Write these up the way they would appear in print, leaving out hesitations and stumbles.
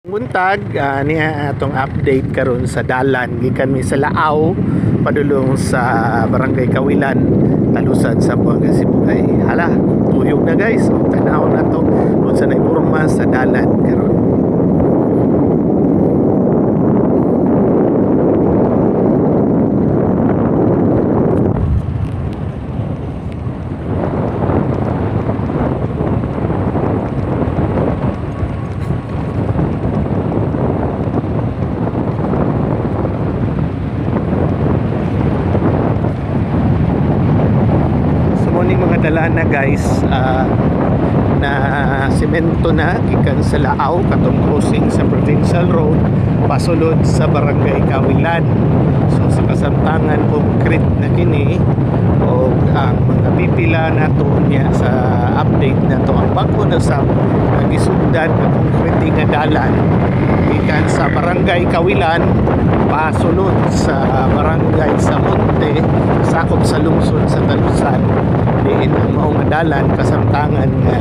Buntag, niya atong update karon sa dalan gikan mi sa Laaw padulong sa Barangay Kawilan, Talusan sa Buanga, Sibugay. Hala, tuyog na, guys. O, tanaw na to unsa na porma sa dalan karon. So morning mga dalan na, guys, na semento na gikan sa Laaw katong crossing sa provincial road pasulod sa Barangay Kawilan. So sa kasamtangan, concrete na kini o ang mga pipila nato niya sa update na to, ang bag-o na sa nagisugdan nga concrete nga dalan gikan sa Barangay Kawilan pasulod sa Barangay Samonte, sakop sa lungsod sa Talusan, diin ang maong dalan kasamtangan nga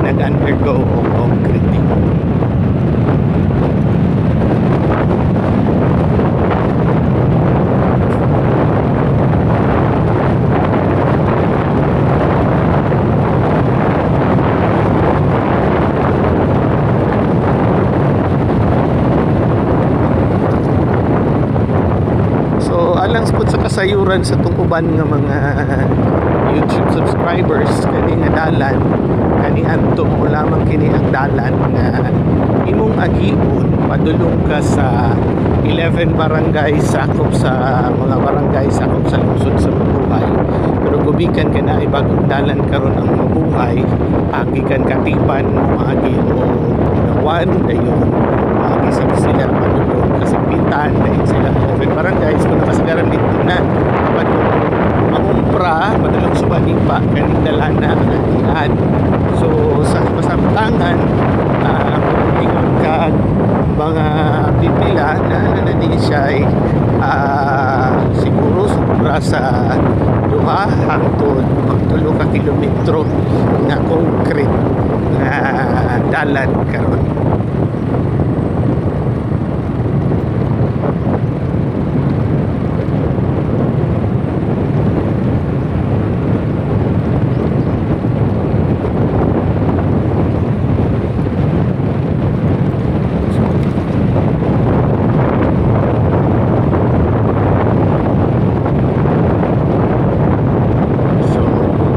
nag-undergo og concreting. So alang pud sa kasayuran sa tong uban nga mga YouTube subscribers, kani nga dalan kani adto mo lamang kini ang dalan nga imong agion padulong ka sa 11 barangay, sakop sa mga barangay sakop sa lungsod sa Mabuhay. Pero gumikan ka na bagong dalan karon ang Mabuhay, gikan Katipan moagi o Punawan, dayon moagi sa sila padulong Kasampitan, dayon sila 11 barangays kung nakasagaran dito na padulong Mangumpra, padulong Subanipa, kaning dalan na ang agian. So sa kasamtangan, kung ingon ka mga pipila na na ni siya ay siguro sobra sa 2 hangtod magtulo ka kilometro nga concrete nga dalan karon. So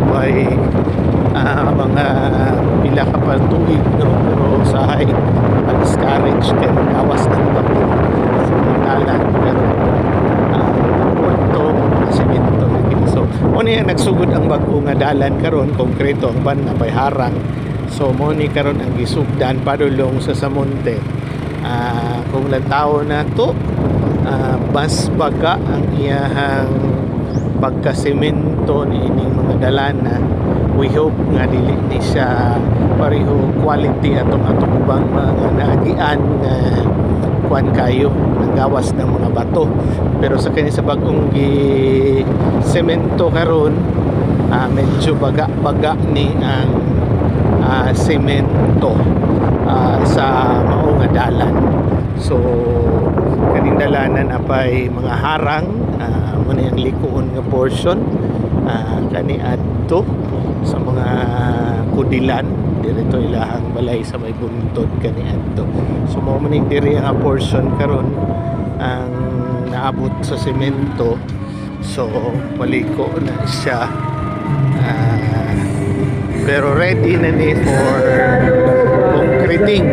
by mga pila ka pa tuig, no, pero usahay pag-discourage kay gawas ng bato sa mga dalan, pero punto semento na kini. So mo ni ang nagsugod ang bag-o nga dalan karon, konkreto ang ban na harang. So mo ni karon ang gisugdan padulong sa Samonte. Kung lantaw na to, mas baga ang iyahang pagkasemento ni ining mga dalana. We hope nga dili ni siya pareho quality atong atong ubang mga naagian nga kuan kayo nagawas ng mga bato. Pero sa kani sa bagong gi semento karon, medyo baga-baga ni ang semento sa mao nga dalan. So kaning dalanan apay mga harang, mo ni ang likuon nga portion, kani adto sa mga kudilan dirito ilahang balay sa may buntod kani adto. So mao man ning diri nga portion karon ang naabot sa semento. So paliko na siya, pero ready na ni for concreting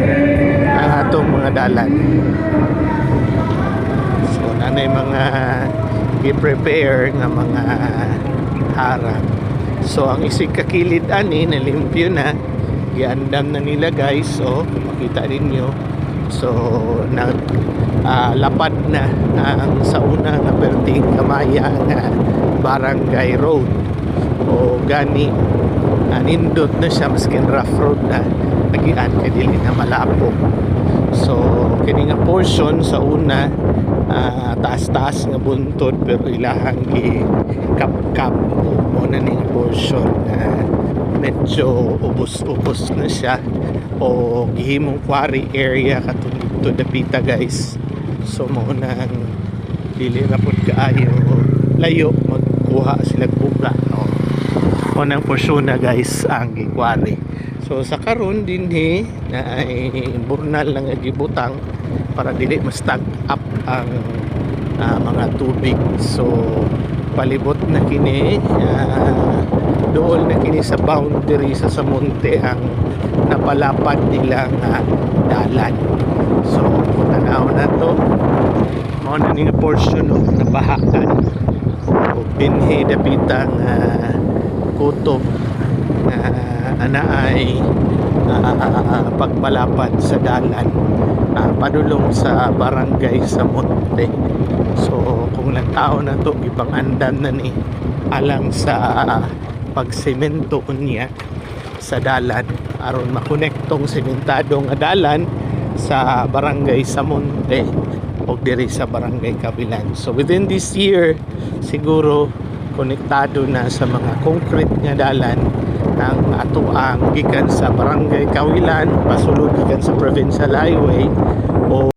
ang atong mga dalan. So nanay mga gi-prepare nga mga harang. So ang isig kakilid ani nalimpyo na, giandam na nila, guys. So kung makita ninyo, so nag lapad na ang sa una nga perting kamaya nga barangay road o gani, nindot na siya maskin rough road na nagian kay dili na malapok. So kini nga portion sa una, taas-taas nga buntod pero ilahang gi kap-kap o mo na ning portion na medyo ubos-ubos na siya o gihimong quarry area katong. didto dapita, guys. So mao nang dili ra pud kaayo layo magkuha sila buga, no? Mao nang portion na, guys, ang gikwari. So sa karon dinhi na ay burnal lang ang gibutang para dili ma-stack up ang mga tubig. So palibot na kini, dool na kini sa boundary sa Samonte ang napalapad nila nga dalan. So kung tanaw na to, mao na ni nga portion, no, nabahakan o dinhi dapita nga kutob na ana ay pagpalapad sa dalan padulong sa Barangay Samonte. So kung tao na to, gipang-andam na ni alang sa pagsemento unya sa dalan aron makonektong sementado nga dalan sa Barangay Samonte o diri sa Barangay Kabilan. So within this year siguro konektado na sa mga concrete nga dalan ang atoang gikan sa Barangay Kawilan pasulod gikan sa Provincial Highway o